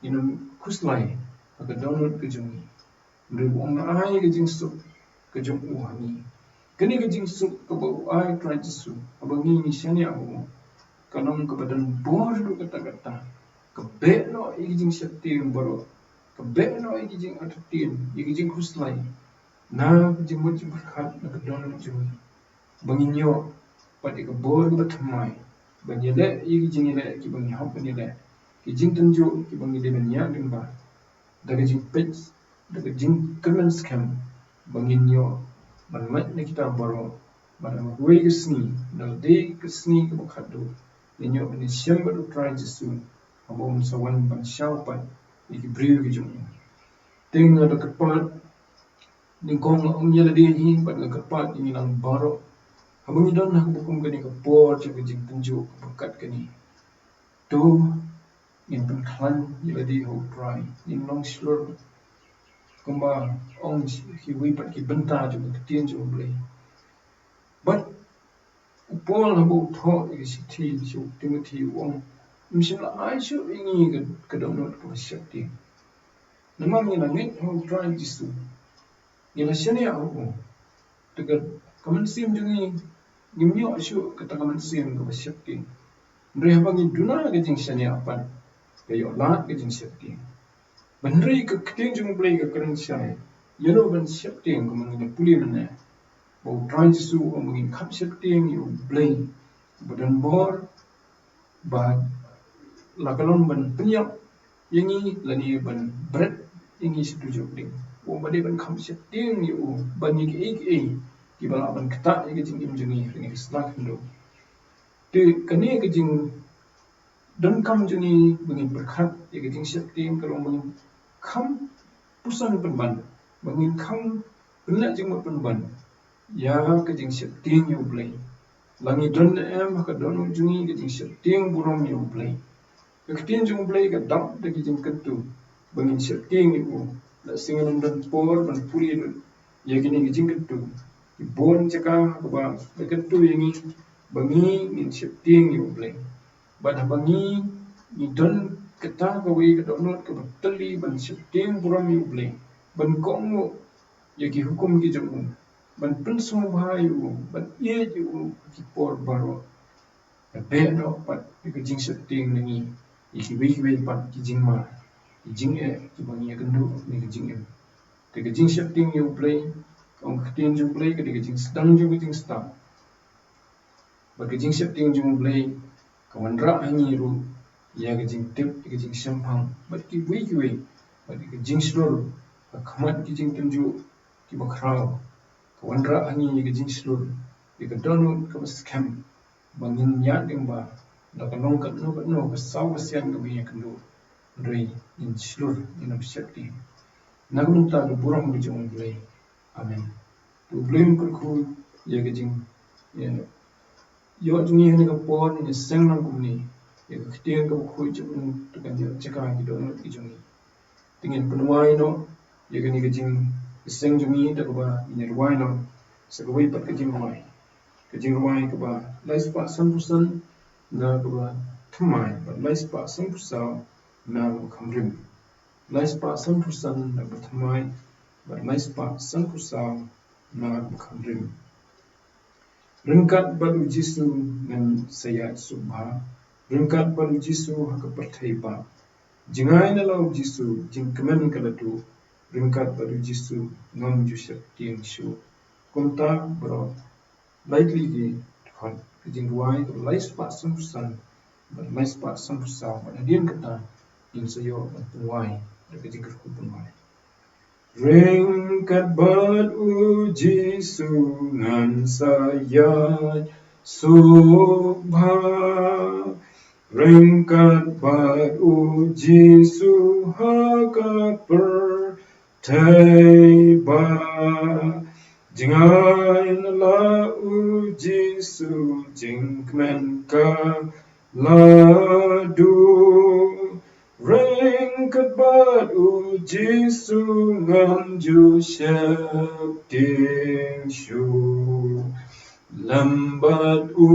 ngin ym khuslai ha ka dohnud ka jong ngi. Hynrei u ong, nga ai ka jingsuk ka jong u ha ngi. Kane ka jingsuk kaba u ai Trai Jisu, haba ngi ngi shaniah ha u, ka long kaba don bor haduh katta katta, ka beh noh ïa ki jingsheptieng baroh, ka beh noh ïa ki jingartatien, ïa ki jingkhuslai na ka jingmut jingpyrkhat na ka dohnud jong ngi. Ba ngin ïoh pat ïa ka bor kaba thymmai ban ïaleh ïa ki jingïaleh kiba ngi hap ban ïaleh, ki jingtynjuh kiba ngi dei ban ïaid lyngba, da ka jingpeit, da ka jingkyrmen skhem, ba ngin ïoh ban mad na kita baroh, bad ha kawei ka sngi, da ka dei ka sngi kaba khatduh, ngin ïoh ban ïashem bad U Trai Jisu, haba un sa wan ban shaw pat ïa ki briew ki jong u. Te nga da kyrpad, nyngkong nga ong ïa lade hi bad nga kyrpad ïa ngi lang baroh, haba ngi don ha kaba kum kane ka por jong ka jingtynjuh kaba kat kane, to ngin pynkhlaiñ ïa lade ha U Trai, ngin long shlur kumba ong kiwei pat ki bynta jong ka ktien jong U Blei. Bad u Paul haba u thoh ïa ka shithi sha u Timothi u ong, ym shym la ai shuh ïa ngi ka, ka dohnud kaba sheptieng. Namar ngi la ngeit ha U Trai Jisu, ngi la shaniah ha u, te ka, ka mynsiem jong ngi, ngim ïoh shuh kata ka mynsiem kaba sheptieng. Hynrei haba ngi duna ka jingshaniah pat, ka ïoh lad ka jingsheptieng. Hynrei ka ktien jong U Blei ka kren shai ïa no ban sheptieng, kumba ngi la pule mynne, ba U Trai Jisu u ong ba ngin kham sheptieng ïa U Blei uba don bor, ba la ka long ban pynïap ïa ngi lane ban bret ïa ngi sha tu jok ding. U ong ba dei ban kham sheptieng ïa u ban ïa kiei kiei kiba lah ban ktah ïa ka jingim jong ngi ha kane ka sla khyndew. Te kane ka jingdonkam jong ngi ba ngin pyrkhat ïa ka jingsheptieng ka long ba ngin kham puson pynban, ba ngin kham pynleh jingmut pynban ïa ka jingsheptieng ïa U Blei. La ngi don ne em, ha ka dohnud jong ngi ka jingsheptieng burom ïa U Blei. Ka ktien jong U Blei ka dap da ki jingkyntu ba ngin sheptieng ïa u. La shisien ngim don por ban pule lut ïa kine ki jingkyntu. Ki bun jaka ha kaba la kyntu ïa ngi ba ngi ngin sheptieng ïa U Blei. Bad haba ngi, ngi don kata kawei ka dohnud kaba teli ban sheptieng burom ïa U Blei, ban kohnguh ïa ki hukum ki jong u, ban pynsngewbha ïa u, ban ïeit ïa u ha ki por baroh, ka beh noh pat ïa ka jingsheptieng na ngi ïa kiwei kiwei pat ki jingma, ki jingeh kiba ngi ïakynduh ha kane ka jingim. Te ka jingsheptieng ïa U Blei, ka ong ka ktien jong U Blei, ka dei ka jingsdang jong ka jingstad. Bad ka jingsheptieng jong U Blei ka wanrah ha ngi ruh ïa ka jingtip, ïa ka jingshemphang bad kiwei kiwei, bad ïa ka jingshlur ha khmat ki jingtynjuh kiba khraw. Ka wanrah ha ngi ïa ka jingshlur, ïa ka dohnud kaba skhem ba ngin ïaid lyngba, la ka long katno katno ka saw ka sian kaba ngi ïakynduh, hynrei ngin shlur, ngin ym sheptieng. Na ka bynta ka burom ka jong U Blei. Amen. To U Blei un kyrkhu ïa ka jing, ïa, ïoh jong ngi ha kane ka por, ngin ïaseng lang kumne ïa ka ktien kaba khuid jong u, to kan ïoh jaka ki dohnud ki jong ngi. Te ngin pynwai noh ïa kane ka jingïaseng jong ngi da kaba ngin ïa rwai noh Sa kawei pat ka jingrwai. Ka jingrwai kaba lai spah sanphew san na kaba thymmai bad lai spah sanphew saw na kaba kham rim. Lai spah sanphew san na kaba thymmai bad lai spah sanphew saw na kaba kham rim. Ryngkat bad u Jisu ngan sa ïaid suk bha. Ryngkat bad u Jisu ha ka pyrthei ba. Jngai na la u Jisu, jingkmen ka la duh. Ryngkat bad u Jisu ngam ju sheptieng shuh. Kumta baroh lai tylli ki dkhot ka jingrwai ka lai spah sanphew san bad lai spah sanphew saw bad hadien kata ngin sa ïoh ban pynwai da ka jingkyrkhu pynwai. Ryngkat bad u Jisu ngan sa ïaid suk bha. Ryngkat bad u Jisu ha ka pyrthei ba. Jngai na la u Jisu jingkmen ka la duh. Ryngkat bad u Jisu ngam ju sheptieng shuh. Lem bad u,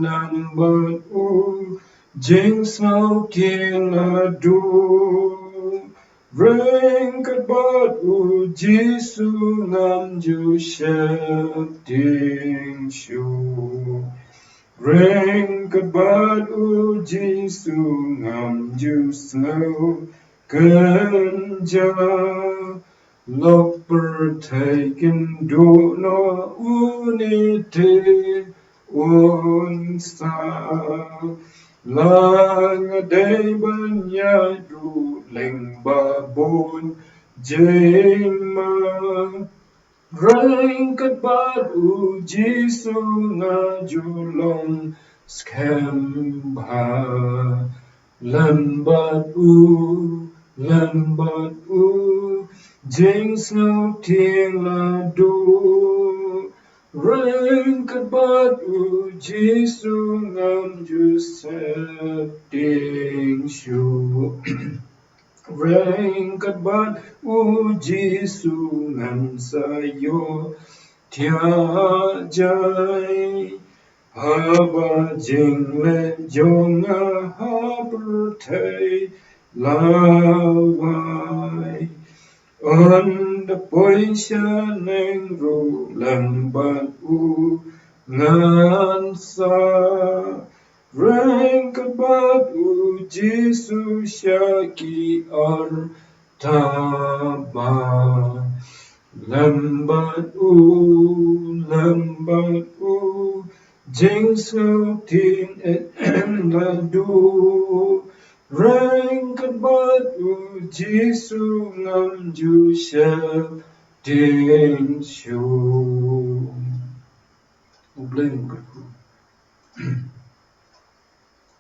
lem bad u, jingsngewtieng la duh. Ryngkat bad u Jisu ngam ju sheptieng shuh. Ryngkat bad u Jisu ngam ju sngew kynja. Lok pyrthei kin duh noh, une te un sah. La nga dei ban ïaid ruh lyngba bun jingma. Ryngkat bad u Jisu nga ju long skhem bha. Lem bad u, lem bad u, jingsngewtieng la duh. Ryngkat bad u Jisu ngam ju sheptieng shuh. Ryngkat bad u Jisu ngan sa ïoh thiah jai. Haba jingleh jong nga ha pyrthei la wai. Ynda poi shaneng ruh lem bad u ngan sah. Ryngkat bad u Jisu sha ki artaba. Lem bad u, lem bad u, jingsngewtieng la duh. Ryngkat bad u Jisu ngam ju sheptieng shuh. U Blei un kyrkhu.